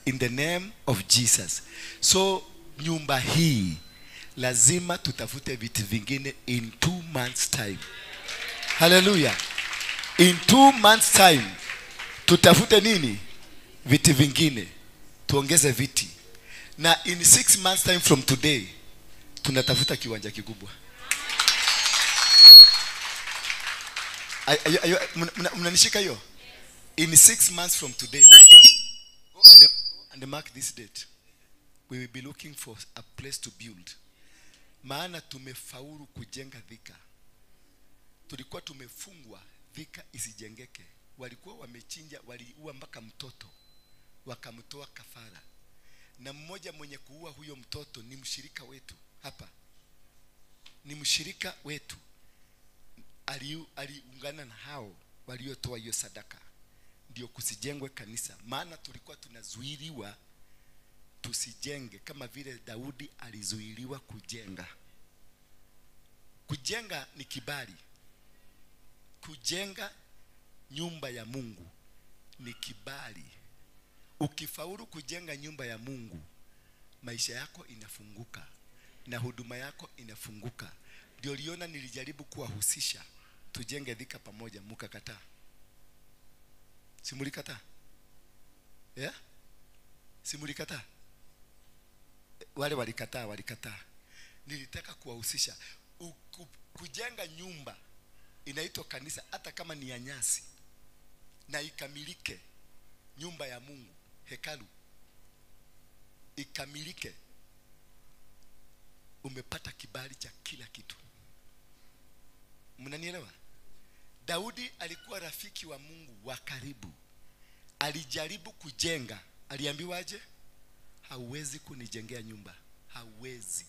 in the name of Jesus. So nyumba hii lazima tutafute vitu vingine in 2 months time. Hallelujah. In 2 months time tutafute nini? Viti vingine. Tuongeze viti. Na in 6 months time from today tunatafuta kiwanja kikubwa. Mnanishika hiyo? In 6 months from today, go and mark this date. We will be looking for a place to build. Maana tumefaulu kujenga Thika. Tulikuwa tumefungwa Thika isijengeke. Walikuwa wamechinja, waliua mpaka mtoto, wakamtoa kafara. Na mmoja mwenye kuua huyo mtoto ni mshirika wetu hapa. Ni mshirika wetu. Aliungana na hao waliotoa hiyo sadaka ndio kusijengwe kanisa. Maana tulikuwa tunazuiliwa tusijenge, kama vile Daudi alizuiliwa kujenga. Kujenga ni kibali. Kujenga nyumba ya Mungu ni kibali. Ukifaulu kujenga nyumba ya Mungu, maisha yako inafunguka na huduma yako inafunguka. Ndio liona nilijaribu kuwahusisha tujenge Thika pamoja, mkakataa. Si mlikataa? Yeah? Si mlikataa? Wale walikataa, walikataa. Nilitaka kuwahusisha. Kujenga nyumba inaitwa kanisa, hata kama ni ya nyasi, na ikamilike, nyumba ya Mungu, hekalu ikamilike, umepata kibali cha kila kitu. Mnanielewa? Daudi alikuwa rafiki wa Mungu wa karibu. Alijaribu kujenga, aliambiwaje? Hauwezi kunijengea nyumba, hauwezi.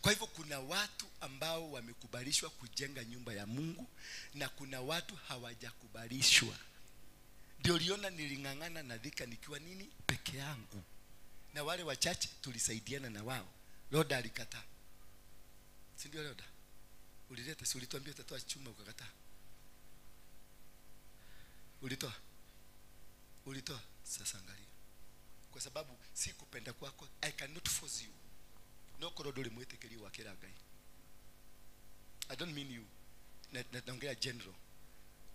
Kwa hivyo kuna watu ambao wamekubalishwa kujenga nyumba ya Mungu na kuna watu hawajakubalishwa. Ndio liona niling'ang'ana na Thika nikiwa nini? Peke yangu. Na wale wachache tulisaidiana na wao. Roda alikataa. Si ndio Roda? Ulileta, si ulituambia utatoa chuma ukakataa? Ulitoa? Ulitoa? Sasa angalia. Kwa sababu si kupenda kwako, I cannot force you. No korodoli mwetekeli wa kila gai. I don't mean you. Naongea general.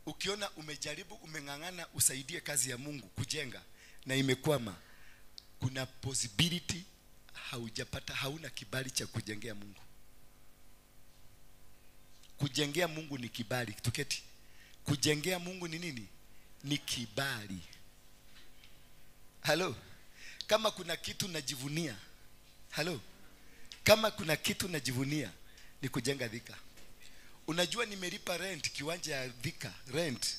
Ukiona umejaribu, umeng'ang'ana usaidie kazi ya Mungu kujenga na imekwama, kuna possibility haujapata, hauna kibali cha kujengea Mungu. Kujengea Mungu ni kibali. Tuketi. Kujengea Mungu ni nini? Ni kibali. Hello. Kama kuna kitu najivunia. Hello. Kama kuna kitu najivunia ni kujenga Thika. Unajua nimelipa rent kiwanja ya Thika, rent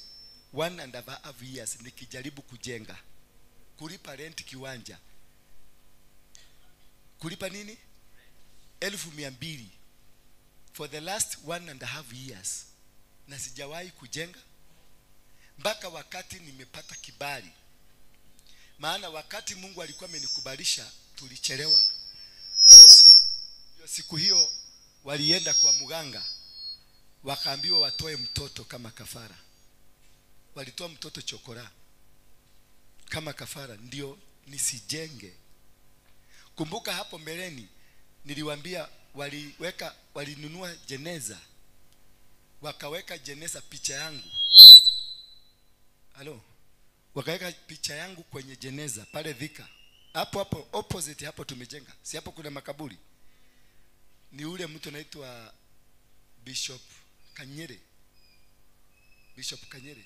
1.5 years nikijaribu kujenga. Kulipa rent kiwanja. Kulipa nini? 200,000 for the last 1.5 years. Na sijawahi kujenga mpaka wakati nimepata kibali. Maana wakati Mungu alikuwa amenikubalisha tulichelewa. Ndio siku hiyo walienda kwa muganga, wakaambiwa watoe mtoto kama kafara. Walitoa mtoto chokora kama kafara, ndio nisijenge. Kumbuka hapo mbeleni niliwaambia walinunua jeneza, wakaweka jeneza picha yangu. Halo. Wakaweka picha yangu kwenye jeneza pale Thika. Hapo hapo opposite hapo tumejenga. Si hapo kuna makaburi. Ni ule mtu anaitwa Bishop Kanyere. Bishop Kanyere.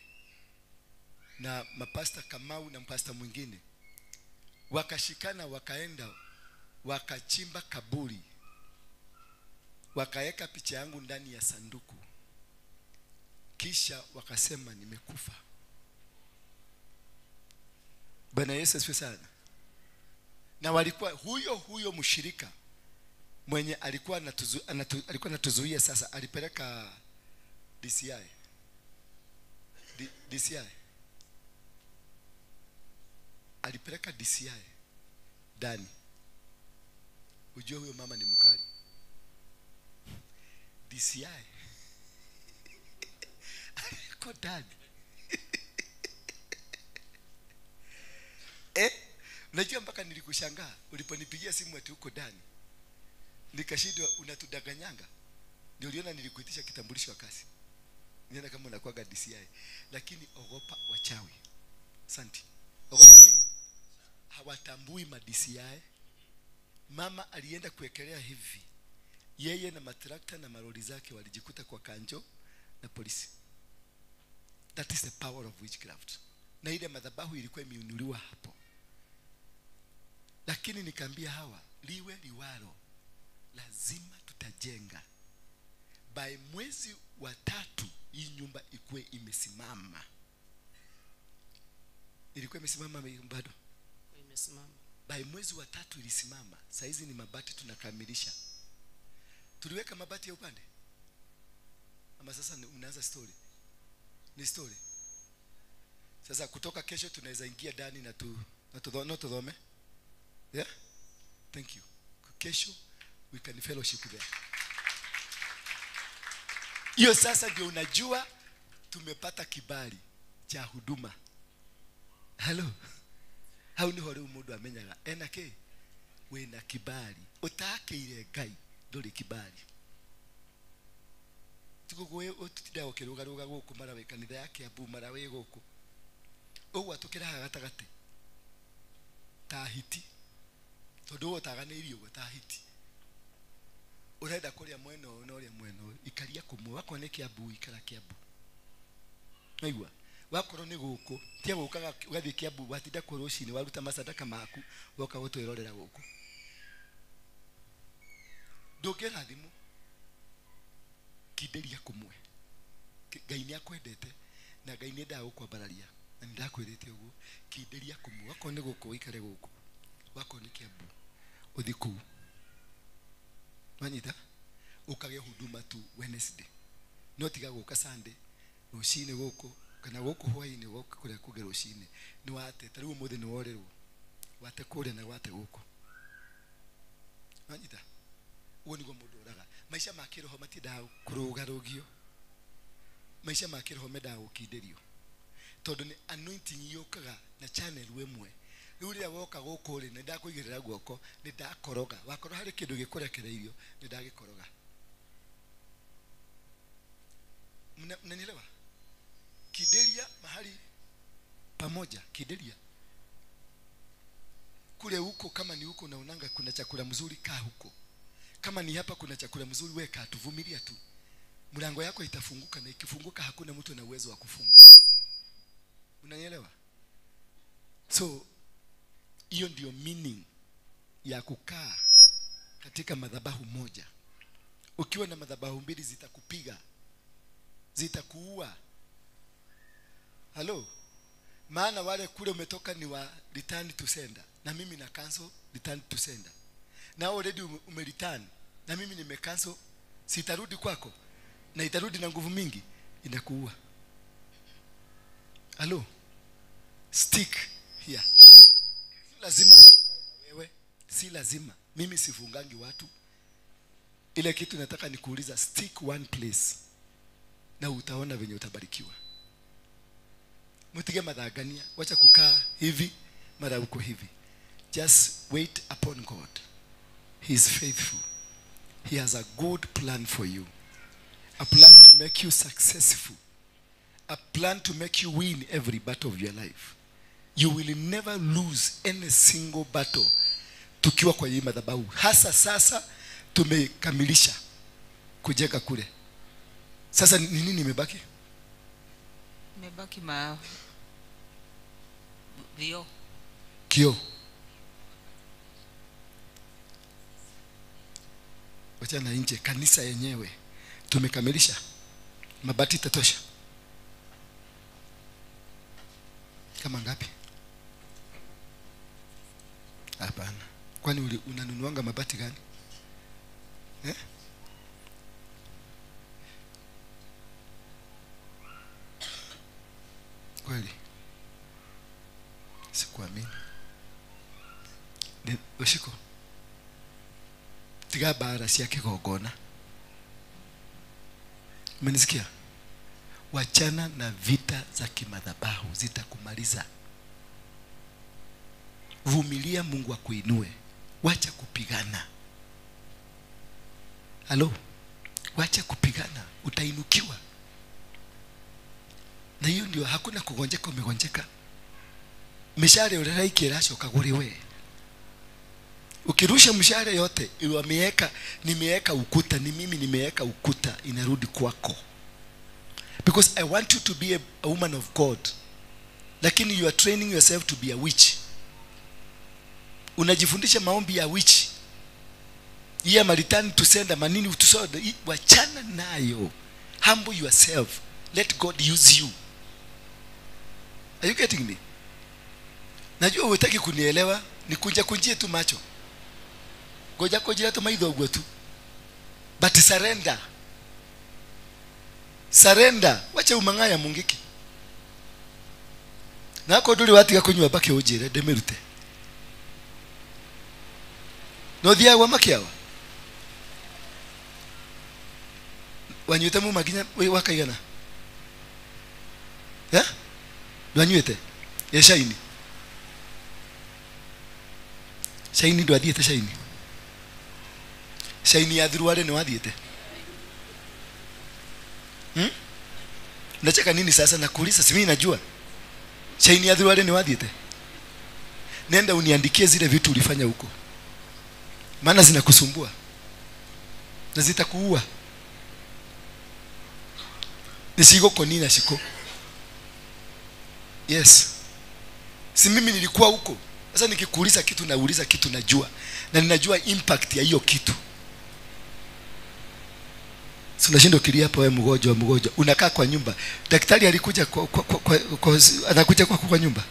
Na mapasta Kamau na mpasta mwingine. Wakashikana wakaenda wakachimba kaburi. Wakaweka picha yangu ndani ya sanduku. Kisha wakasema nimekufa. Bwana Yesu asifiwe sana. Na walikuwa huyo mshirika mwenye alikuwa anatuzuia sasa, alipeleka DCI. DCI. Alipeleka DCI ndani. Ujue huyo mama ni mkali. DCI. Alikuwa ndani. Unajua mpaka nilikushangaa uliponipigia simu ati uko ndani. Nikashindwa, unatudanganyanga. Ndio uliona nilikuitisha kitambulisho kasi. Niona kama unakuwa DCI. Lakini ogopa wachawi. Asante. Ogopa nini? Hawatambui ma DCI. Mama alienda kuwekelea hivi. Yeye na matrakta na maroli zake walijikuta kwa kanjo na polisi. That is the power of witchcraft. Na ile madhabahu ilikuwa imeinuliwa hapo. Lakini nikaambia hawa, liwe liwalo, lazima tutajenga. By mwezi wa 3 hii nyumba ikuwe imesimama. Ilikuwa imesimama bado? Imesimama. By mwezi wa 3 ilisimama. Saizi ni mabati tunakamilisha. Tuliweka mabati ya upande? Ama sasa unaanza story? Ni story. Sasa kutoka kesho tunaweza ingia ndani na tudhome. Yeah? Thank you. Kesho we can fellowship there. Hiyo sasa ndio unajua tumepata kibali cha huduma. Hello. Hau ni hore umundu amenyaga ena ke wina kibali utakeire Ngai nduri kibali. Tiguguo ũtindaga ũkĩrũgarũga gũkũ mara wĩ kanitha ya Kiambu mara wĩ gũkũ. Ũguo atũkĩra gatagatĩ ta hiti. Tondũ ũtaganĩirio ũguo ta hiti. Ũrenda kũrĩa mwena ũyũ na ũrĩa mwena ũyũ, ikaria kũmwe. Wakorwo nĩ Kiambu, ikara Kiambu. Waigua? Wakorwo nĩ gũkũ, tiga gũkaga ũgathiĩ Kiambu, watinda kuo rũcinĩ, waruta masadaka maku, woka gũtwĩrorera gũkũ. Ndũngĩra thimũ, kindĩria kũmwe. Ngai nĩ akwendete na Ngai nĩ endaga gũkwambararia. Na nĩ ndakwĩrĩte ũguo, kindĩria kũmwe. Wakorwo nĩ gũkũ, ũikare gũkũ. Wakorwo nĩ Kiambu, ũthiĩ kũu. Wanyita? Ũkage huduma tu Wednesday. No tiga gũka Sunday, rũcinĩ gũkũ, kana gũkũ hwaĩ-inĩ, gũka kũrĩa kũngĩ rũcinĩ. Nĩ wate, ta rĩu ũmũthĩ nĩ worĩrwo. Wate kũrĩa na wate gũkũ. Wanyita? Ũguo nĩguo mũndũ oraga. Maica ma kĩroho matiendaga kũrũgarũgio. Maica ma kĩroho mendaga gũkindĩrio. Tondũ nĩ anointing yũkaga na channel ĩmwe. Rĩu rĩrĩa woka gũkũ rĩ, nĩ ndakũigĩrĩra guoko, nĩ ndakoroga. Wakorwo harĩ kĩndũ gĩkũrekereirio, nĩ ndagĩkoroga. Mnanielewa? Kideria mahali pamoja, kideria. Kule huko kama ni huko unaonanga kuna chakula mzuri, kaa huko. Kama ni hapa kuna chakula mzuri, weka tu, vumilia tu. Mlango yako itafunguka, na ikifunguka hakuna mtu ana uwezo wa kufunga. Unanielewa? So hiyo ndio meaning ya kukaa katika madhabahu moja. Ukiwa na madhabahu mbili zitakupiga, zitakuua. Hello? Maana wale kule umetoka ni wa return to sender, na mimi na cancel return to sender. Na already ume return, na mimi nime cancel, sitarudi kwako, na itarudi na nguvu mingi, inakuua. Hello? Stick here. Si lazima wewe, si lazima. Mimi sifungangi watu. Ile kitu nataka nikuuliza, stick one place na utaona venye utabarikiwa. Mutige madhagania, wacha kukaa hivi mara uko hivi. Just wait upon God. He is faithful. He has a good plan for you. A plan to make you successful. A plan to make you win every battle of your life. You will never lose any single battle. Tukiwa kwa hii madhabahu. Hasa sasa tumekamilisha kujenga kule. Sasa ni nini imebaki? Imebaki ma vioo. Kio. Wacha na nje kanisa yenyewe tumekamilisha. Mabati itatosha. Kama ngapi? Hapana. Kwani unanunuanga mabati gani? Eh? Kweli? Sikuamini. Ushiko. Tiga bara cia kigongona. Umenisikia? Wachana na vita za kimadhabahu, zitakumaliza. Vumilia Mungu akuinue. Wacha kupigana. Halo? Wacha kupigana, utainukiwa. Na hiyo ndio hakuna kugonjeka, umegonjeka. Mishahara uraraiki iracoka kuri we. Ukirusha mshahara yote, wameweka, nimeweka ukuta, ni mimi nimeweka ukuta, inarudi kwako. Because I want you to be a woman of God. Lakini you are training yourself to be a witch. Unajifundisha maombi ya witch. Iya maritani to send manini utusode, wachana nayo. Humble yourself. Let God use you. Are you getting me? Najua hutaki kunielewa, nikunja kunjie tu macho. Goja kojira tu maitho uguo tu. But surrender. Surrender. Wacha umangaya mungiki. Na ko nduri watiga kunywa baki unjire ndimirute. No thiagwa makiawa. Wanyuite mu maginya wakaigana. Eh? Ndwanyuite? Ye shaini. Shaini ndwathiete shaini. Shaini ya thiruare ni wathiete. Unacheka nini sasa? Nakuuliza, si mimi najua. Chaini ya dhuare ni wathiete. Nenda uniandikie zile vitu ulifanya huko, maana zinakusumbua na zitakuua. Nisiko kwa nini shiko? Yes. Si mimi nilikuwa huko. Sasa nikikuuliza kitu nauliza kitu najua, na ninajua impact ya hiyo kitu. Si unashinda ukilia hapa wewe mgonjwa mgonjwa. Unakaa kwa nyumba. Daktari alikuja kwa anakuja kwa nyumba.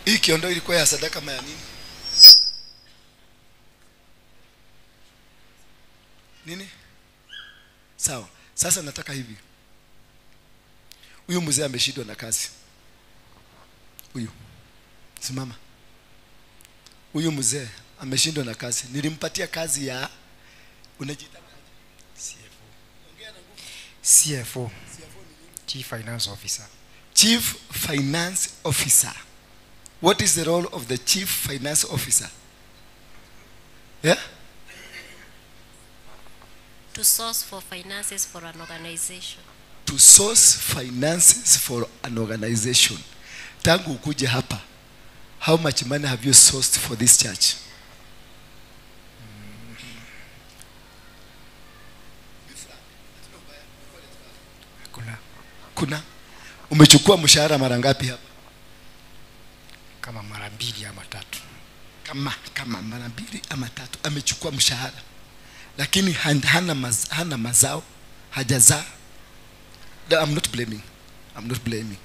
Hii kiondo ilikuwa ya sadaka maya nini? Nini? Sawa. Sasa nataka hivi. Huyu mzee ameshindwa na kazi. Huyu. Simama. Huyu mzee ameshindwa na kazi. Nilimpatia kazi ya unajiita CFO. Ongea na nguvu. CFO. CFO ni nini? Chief Finance Officer. Chief Finance Officer. What is the role of the Chief Finance Officer? Yeah? To source for finances for an organization. To source finances for an organization. Tangu ukuje hapa, how much money have you sourced for this church? Kuna. Kuna. Umechukua mshahara mara ngapi hapa? Kama mara mbili ama tatu. Kama mara mbili ama tatu amechukua mshahara. Lakini hana mazao, hajazaa. I'm not blaming. I'm not blaming.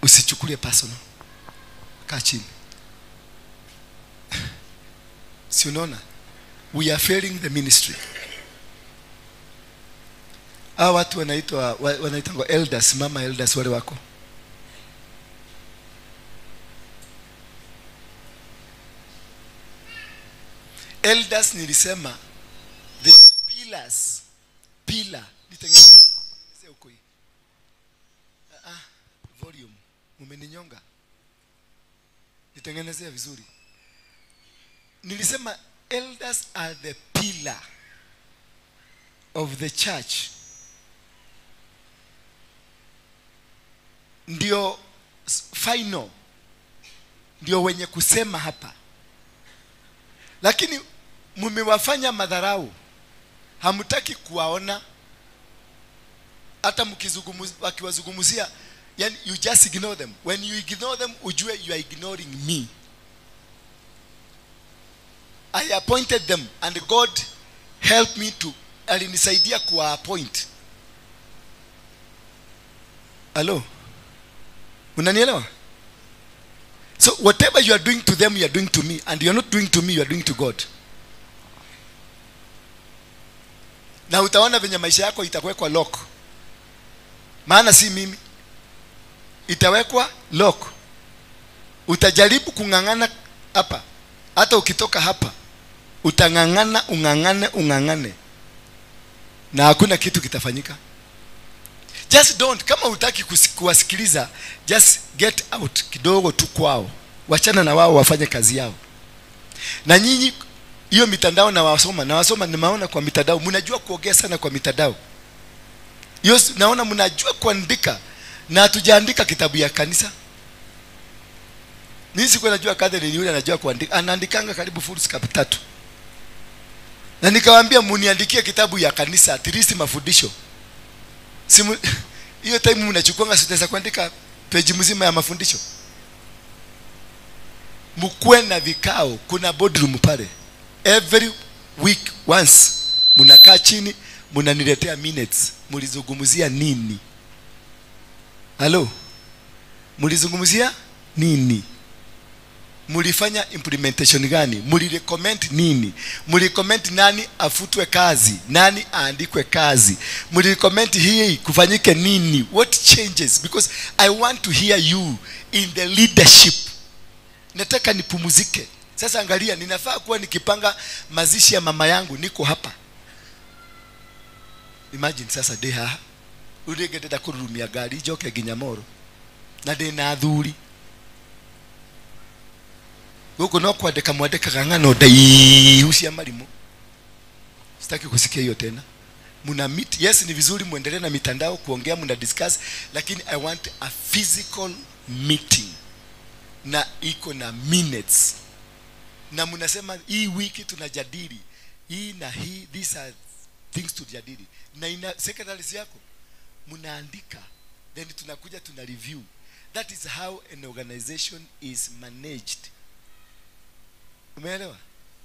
Usichukulie personal. Kaa chini. Si unaona? We are failing the ministry. Hawa watu wanaitwa elders, mama elders wale wako. Elders nilisema they are pillars. Pillar. Nitengeneze huko hii. Volume. Mumeninyonga. Nitengenezea vizuri. Nilisema elders are the pillar of the church. Ndio final. Ndio wenye kusema hapa. Lakini mmewafanya madharau. Hamtaki kuwaona. Hata wakiwazungumzia, yani you just ignore them. When you ignore them, ujue you are ignoring me. I appointed them and God helped me to, alinisaidia kuwa appoint. Hello? Unanielewa? So whatever you are doing to them, you are doing to me. And you are not doing to me, you are doing to God. Na utaona venye maisha yako itawekwa lock. Maana si mimi. Itawekwa lock. Utajaribu kungangana hapa. Hata ukitoka hapa, utangangana, ungangane, ungangane. Na hakuna kitu kitafanyika. Just don't. Kama hutaki kuwasikiliza, just get out kidogo tu kwao. Wachana na wao wafanye kazi yao. Na nyinyi hiyo mitandao na wasoma nimeona kwa mitandao, mnajua kuongea sana kwa mitandao. Hiyo naona mnajua kuandika, na hatujaandika kitabu ya kanisa. Mimi sikuwa najua Catherine yule anajua kuandika. Anaandikanga karibu full scope 3. Na nikawaambia mniandikie kitabu ya kanisa, at least mafundisho. Simu hiyo time mnachukuanga sitaweza kuandika page mzima ya mafundisho. Mkuwe na vikao, kuna boardroom pale. Every week once mnakaa chini, mnaniletea minutes. Mlizungumzia nini? Hello? Mlizungumzia nini? Mlifanya implementation gani? Mlirecommend nini? Mlirecommend nani afutwe kazi? Nani aandikwe kazi? Mlirecommend hii kufanyike nini? What changes? Because I want to hear you in the leadership. Nataka nipumzike. Sasa angalia, ninafaa kuwa nikipanga mazishi ya mama yangu, niko hapa. Imagine sasa de haha. Uregededa kururumia gari njoke nginya moro. Na ndina athuri. Guku no kwandika mwandikaga ng'ano ndaihu cia marimu. Sitaki kusikia hiyo tena. Muna meet, yes ni vizuri muendelee na mitandao kuongea, muna discuss, lakini I want a physical meeting na iko na minutes. Na mnasema hii wiki tunajadili hii na hii, these are things to jadili. Na ina secretaries yako mnaandika, then tunakuja tuna review. That is how an organization is managed. Umeelewa?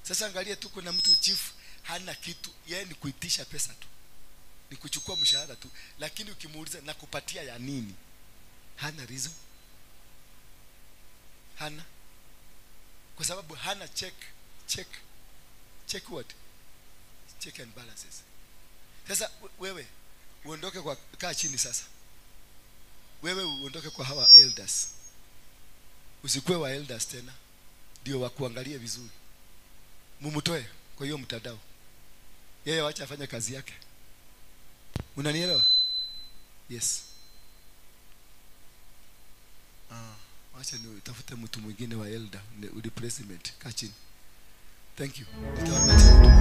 Sasa angalia tu, kuna mtu chief hana kitu, yeye ni kuitisha pesa tu, ni kuchukua mshahara tu, lakini ukimuuliza na kupatia ya nini, hana reason. Hana. Kwa sababu hana check what? Check and balances. Sasa wewe uondoke kwa, kaa chini sasa. Wewe uondoke kwa hawa elders. Usikuwe wa elders tena. Ndio wakuangalie vizuri. Mumutoe kwa hiyo mtandao. Yeye waache afanye kazi yake. Unanielewa? Yes. Wacha ni tafute mtu mwingine wa elder, replacement. Kaa chini. Thank you. Nitawapatia.